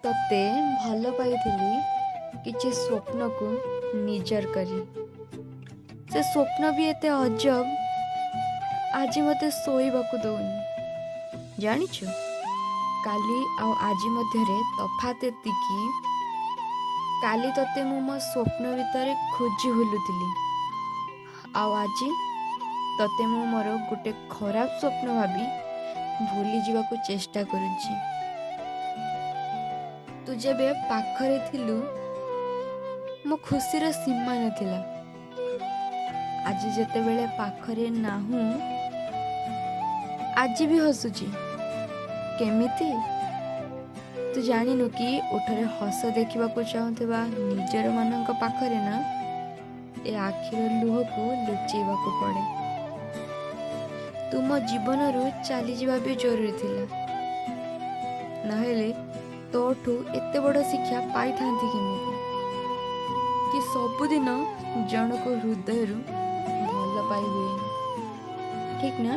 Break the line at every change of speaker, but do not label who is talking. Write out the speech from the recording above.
ତତେ ଭଲ ପାଇଥିଲି କିଛି ସ୍ୱପ୍ନକୁ ନିଜର କରି। ସେ ସ୍ୱପ୍ନ ବି ଏତେ ଅଜବ, ଆଜି ମୋତେ ଶୋଇବାକୁ ଦଉନି। ଜାଣିଛୁ, କାଲି ଆଉ ଆଜି ମଧ୍ୟରେ ତଫାତ୍ ଏତିକି, କାଲି ତତେ ମୁଁ ମୋ ସ୍ୱପ୍ନ ଭିତରେ ଖୋଜି ବୁଲୁଥିଲି ଆଉ ଆଜି ତତେ ମୁଁ ମୋର ଗୋଟେ ଖରାପ ସ୍ୱପ୍ନ ଭାବି ଭୁଲିଯିବାକୁ ଚେଷ୍ଟା କରୁଛି। ତୁ ଯେବେ ପାଖରେ ଥିଲୁ, ମୋ ଖୁସିର ସୀମା ନଥିଲା। ଆଜି ଯେତେବେଳେ ପାଖରେ ନାହୁଁ, ଆଜି ବି ହସୁଛି। କେମିତି? ତୁ ଜାଣିନୁ କି ଓଠରେ ହସ ଦେଖିବାକୁ ଚାହୁଁଥିବା ନିଜର ମାନଙ୍କ ପାଖରେ ନା ଏ ଆଖିର ଲୁହକୁ ଲୁଚେଇବାକୁ ପଡ଼େ। ତୁ ମୋ ଜୀବନରୁ ଚାଲିଯିବା ବି ଜରୁରୀ ଥିଲା, ନହେଲେ ତୋଠୁ ଏତେ ବଡ଼ ଶିକ୍ଷା ପାଇଥାନ୍ତି କେମିତି କି ସବୁଦିନ ଜଣକୁ ହୃଦୟରୁ ଭଲ ପାଇ ହୁଏନି। ଠିକ୍ ନା?